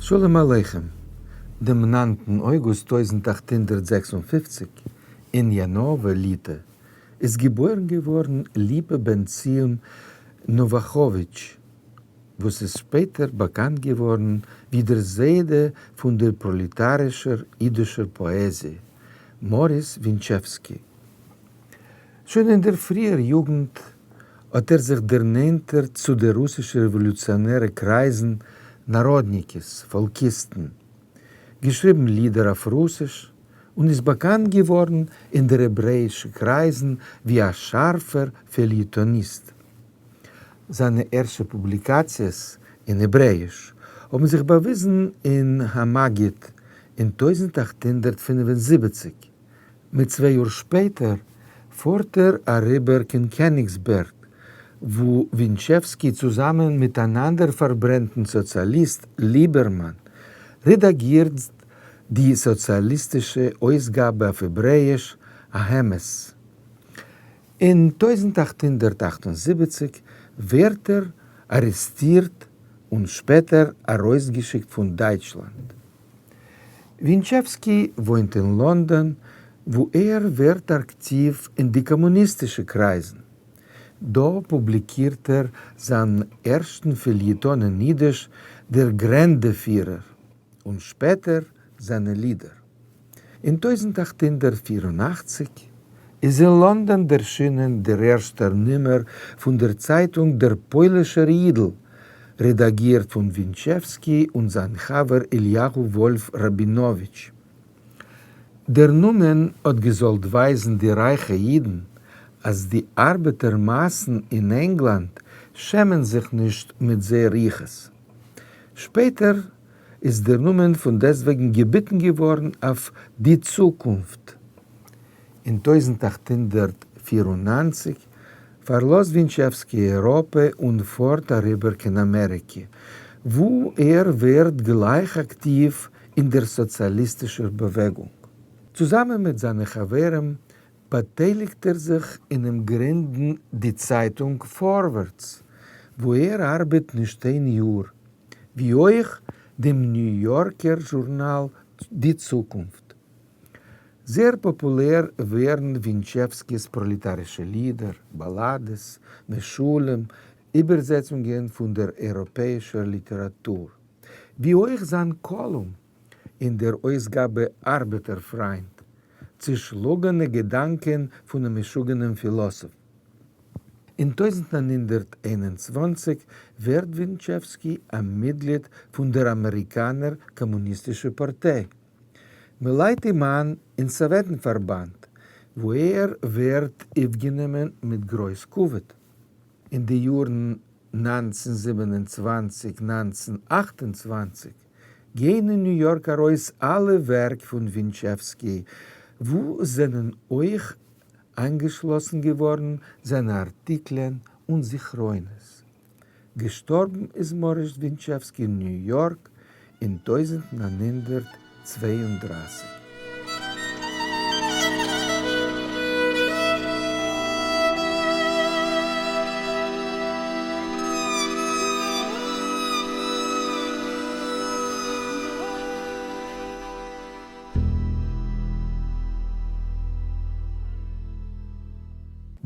שלום עליכם, דעם נײַנטן אויגוסט 1856, אין יאנאווע, ליטע, איז געבוירן געווארן ליפא בן ציון נאוואכאוויטש, וואס איז שפעטער באקאנט געווארן ווי דער זיידע פון דער פראלעטארישער אידישער פאעזיע, מאריס ווינטשעווסקי. שוין אין דער פריער יוגנט האט ער זיך דערנענטערט צו די רוסישע רעוואלוציאנערע קרייזן, נאראדניקעס, פאלקיסטן, געשריבן לידער אויף רוסיש, און איז באקאנט געווארן אין די העברעאישע קרייזן ווי א שארפער פעליעטאניסט. זיינע ערשטע פובליקאציעס אין העברעאיש האבן זיך באוויזן אין המגיד אין 1875. מיט צוויי יאר שפעטער פארט ער אריבער קיין קעניגסבערג, וואו ווינטשעווסקי צוזאמען מיט אן אנדער פארברענטן סאציאליסט ליבערמאן רעדאגירט די סאציאליסטישע אויסגאבע אויף העברעאיש האמת. אין 1878 ווערט ער ארעסטירט און שפעטער ארויסגעשיקט פון דייטשלאנד. ווינטשעווסקי וואוינט אין לאנדאן וואו ער ווערט אקטיוו אין די קאמוניסטישע קרייזן. דא פובליקירט ער זיין ערשטן פעליעטאן אין אידיש דער גרענדע-פירער און שפעטער זיינע לידער. אין 1884 איז אין לאנדאן ערשינען דער ערשטער נומער פון דער צייטונג דער פוילישער אידל, רעדאגירט פון ווינטשעווסקי און זיין חבר אליהו וואלף ראבינאוויטש. דער נאמען האט געזאלט ווייזן די רייכע אידן אז די ארבעטער מאסן אין ענגלאנד שעמען זיך נישט מיט זייער יחוס. שפעטער איז דער נאמען פון דעסטוועגן געביטן געווארן אויף די צוקונפט. אין 1894 פארלאזט ווינטשעווסקי אייראפע און פארט אריבער קיין אמעריקע, וואו ער ווערט גלייך אקטיוו אין דער סאציאליסטישער באוועגונג. צוזאמען מיט זיינע חברים באטייליגט ער זיך אינעם גרינדן די צייטונג פארווערטס, וואו ער ארבעט נישט איין יאר, ווי אויך דעם ניו יארקער זשורנאל די צוקונפט. זייער פאפולער ווערן ווינטשעווסקי'ס פראלעטארישע לידער, באלאדעס, משלים, איבערזעצונגען פון דער אייראפעאישער ליטעראטור, ווי אויך זיין קאלום אין דער אויסגאבע ארבעטער פריינט, צעשלאגענע געדאנקען פונעם משוגענעם פילאסאף. אין 1921 ווערט ווינטשעווסקי א מיטגליד פון דער אמעריקאנער קאמוניסטישער פארטיי. מ'לייט אים איין אין סאוועטן-פארבאנד, וואו ער ווערט אויפגענומען מיט גרויס כבוד. אין די יארן 1927, 1928 גייען אין ניו יארק ארויס אלע ווערק פון ווינטשעווסקי, וואו זענען אויך איינגעשלאסן געווארן זיינע ארטיקלען און זכרונות. געשטארבן איז מאריס ווינטשעווסקי אין ניו יארק אין 1932.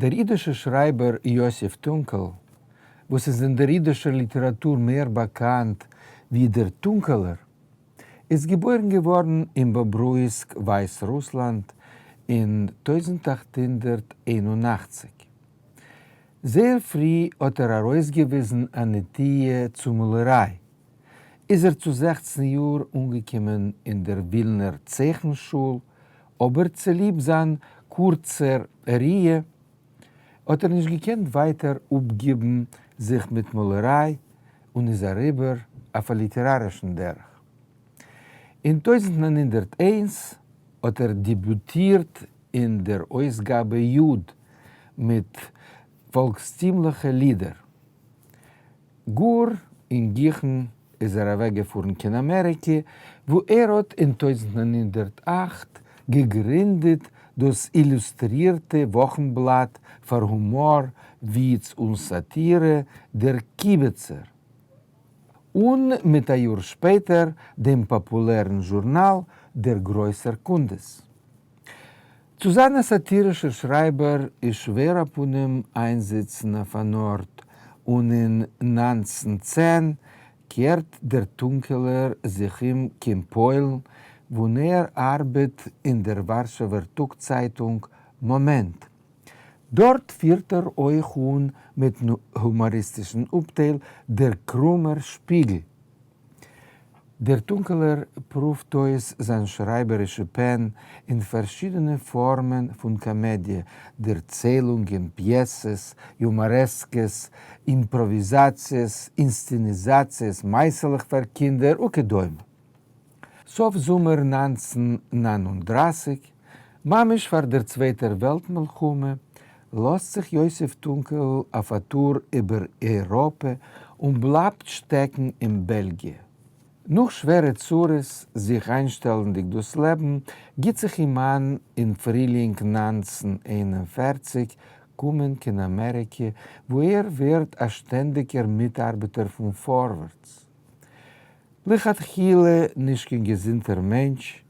דער אידישער שרייבער יוסף טונקעל, וואס איז אין דער אידישער ליטעראטור מער באקאנט ווי דער טונקעלער, איז געבוירן געווארן אין באברויסק, ווייסרוסלאנד, אין 1881. זייער פרי האט ער ארויסגעוויזן א נטיה צו מאלעריי, איז ער צו 16 יאר אנגעקומען אין דער ווילנער צייכן-שול, אבער צוליב זיין קורצער ראיה האט ער נישט געקענט ווייטער אפגיבן זיך מיט מאלעריי און איז אריבער אויף א ליטערארישן דרך. אין 1901 האט ער דעביוטירט אין דער אויסגאבע יוד מיט פאלקסטימליכע לידער. גאר אין גיכן איז ער אוועקגעפארן קיין אמעריקע, וואו ער האט אין 1908 געגרינדעט דאס אילוסטרירטע וואכנבלאט פאר הומאר, וויץ און סאטירע, דער קיבעצער. און מיט א יאר שפעטער דעם פאפולערן זשורנאל דער גרויסער קונדס. צו זיין א סאטירישער שרייבער איז שווער אפנים איינזיצן אויף אן ארט, און אין 1910 קערט דער טונקעלער זיך אום קיין פוילן, וואו ער ארבעט אין דער ווארשעווער טאג-צייטונג מאמענט. דארט פירט ער אויך אן מיטן הומאריסטישן אפטייל דער קרומער שפיגל. דער טונקעלער פרואווט אויס זיין שרייבערישע פען אין פארשידענע פארמען פון קאמעדיע, דערציילונגען, פיעסעס, יומארעסקעס, אימפראוויזאציעס, אינסצעניזאציעס, מעשה'לעך פאר קינדער וכדומה. סוף זומער 1939, ממש פאר דער צווייטער וועלט מלחמה, לאזט זיך יוסף טונקעל אויף א טור איבער אייראפע און בלייבט שטעקן אין בעלגיע. נאך שווערע צרות, זיך איינשטעלנדיג דאס לעבן, גיט זיך אים אן אין פרילינג 1941 קומען קיין אמעריקע, וואו ער ווערט א שטענדיגער מיטארבעטער פון פארווערטס. לכתחילה נישט קיין געזונטער מענטש,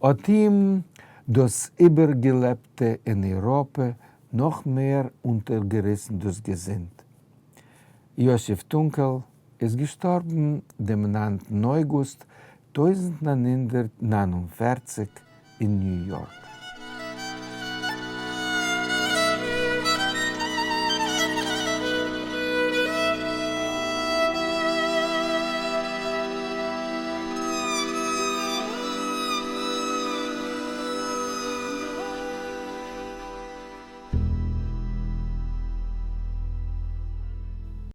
האט אים דאס איבערגעלעבטע אין אייראפע נאך מער אונטערגעריסן דאס געזונט. יוסף טונקעל איז געשטארבן דעם 9טן אויגוסט 1949 אין ניו יארק.